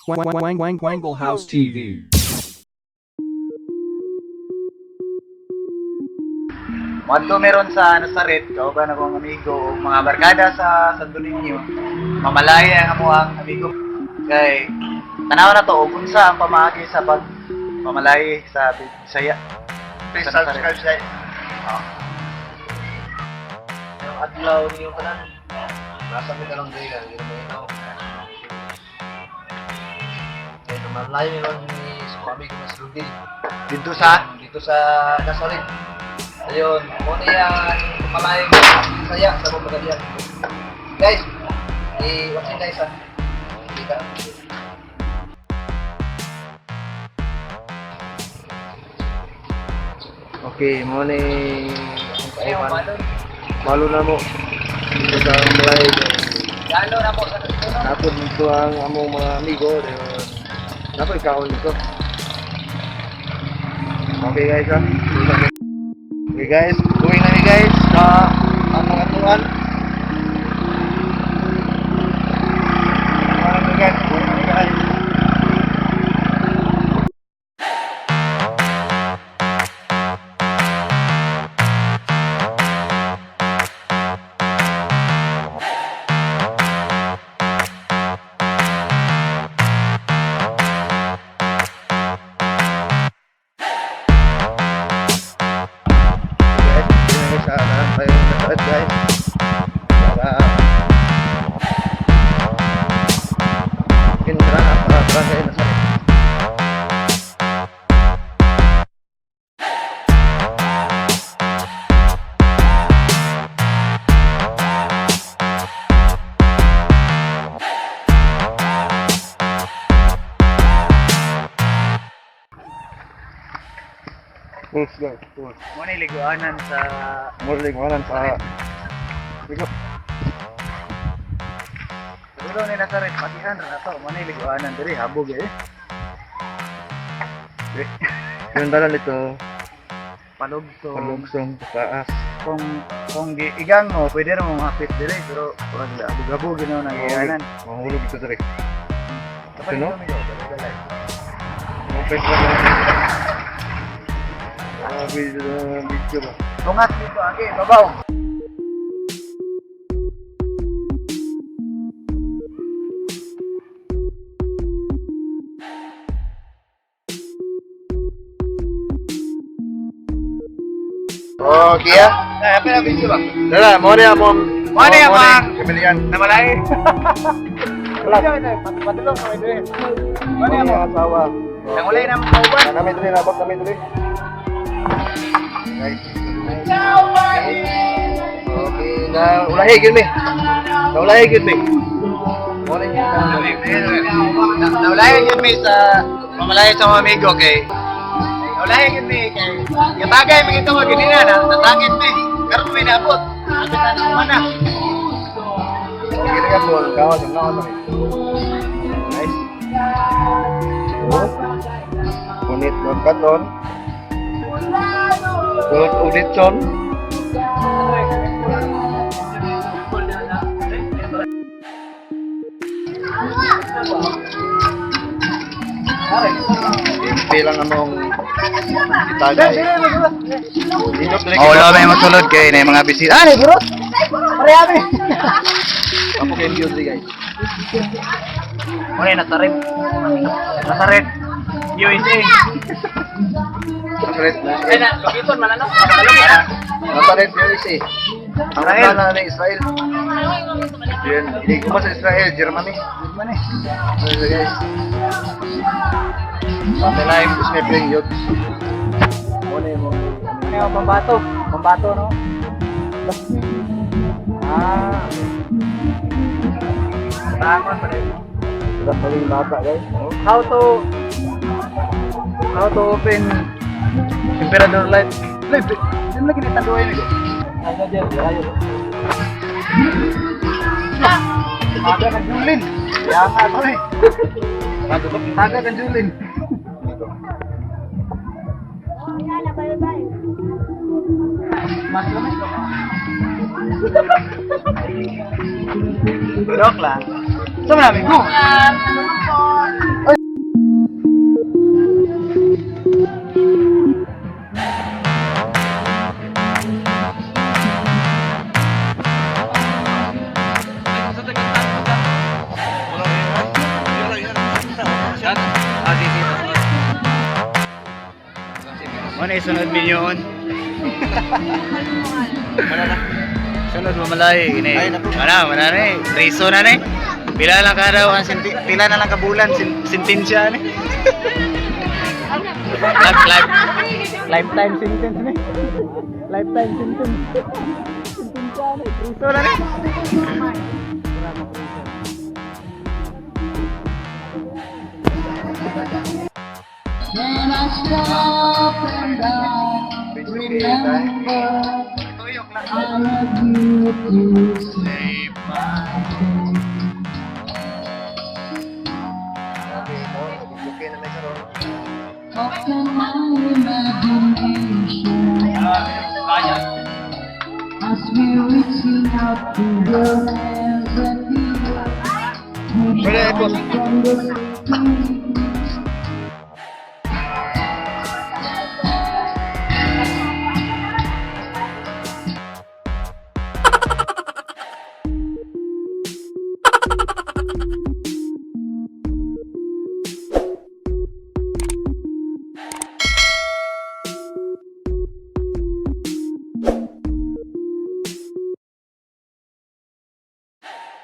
Wang Wang Wangle House TV. Moadto meron sa Nazaret, kauban akong amigo o mga barkada sa Santo Niño. Mamalaya ang amuang amigo kay tanaw na to og unsa ang pamaagi sa pag pamalay sa Bisaya. Please Sa Nazaret. subscribe sa Ang adlaw niyo tanan. Nasa mi karong day ka, hindi mo ino. Kaya naman layo ron ni sa amigo na si Rudy. Dito sa Dito sa Nazaret. Ayun, mo na yan, malay saya sa mga magalian. Guys, i-watching guys ha. Kita. Okay, mo ni ang kauban. Malo na mo. Dito sa Malay. Galo na po sa Nazaret. Napod dito ang among mga amigo. Napod kaon dito. Okay guys ha. Okay guys, going na mi guys sa among atuan. Okay guys, going na mi guys. Guys, going na mi sa Nazaret guys. Para Indra para barangay Nazaret. Pulse guys, pulse. Mo ni liguanan sa Morning, wanan sa... Ikaw. Siguro ni Nazaret patihan ra na to. Mo ni liguanan diri habog eh. Yung dalan nito, Palugtong. palugsong, taas. Kung giigang mo pwede ra mo hapit diri pero murag habog-habog ginaw na gianan. Mahulog ito direk. Kapag Sino? ito, amigo, balay-balay. Open pa na. Ah, video, video ba? Tungat dito, agi, babaw. Okay ah. Ay, apa na video ba? Dala, mo na among... Mo na among- Kamilian. Namalay. Wala. Patulong kami diri. Mo na Mo among. asawa. Nangulay na mga kauban. Kami diri, nabot kami diri. Guys. Okay, na ulahi gid mi. Na ulahi gid mi. Mo na Naulayan yun mi sa mamalay sa mga amigo kay. Naulayan yun mi kay. Katagay mi ito mga ganina na natangit mi. Karon mi naabot. Abot na na na. Okay, na po. Kawa, kawa kami. Nice. Oh. Punit ng katon. Punit uditson. Simple lang among itagay. Dito dili Oh, wala may masulod kay na mga bisita. Ah, ni burot. Pare abi. Apo kay view dili guys. Muna Nazaret. Nazaret. USA. Nazaret. Ay na, lugiton man ano? Nazaret USA. Ang Israel. una na Israel. Yun, hindi ko sa Israel, Germany. Germany. Ayun guys. Sa live is may playing youth. Muna yung mga Ano yung pambato? Pambato, no? Ah. Tangon pa rin. Wala pa rin bata guys. Oh. How to open Emperador Light. Live, di mo lagi nitanduay nito. Ano diyan, ayo. Aga ng Julin. Kaya nga to eh. Aga ng Julin. Mas lamig ka. Joke lang. Sa marami ko. Ano sunod milyon? Wala na. Sunod mamalay ini. Ay, naku. Wala, wala na eh. Preso na ni. Pila lang ka daw ang pila na lang ka bulan sentensya ni. Life life lifetime sentence ni. Lifetime sentence. Sentensya ni. Preso na ni. Tuyok lang. Grabe, no? Okay na may karon. Pwede, boss.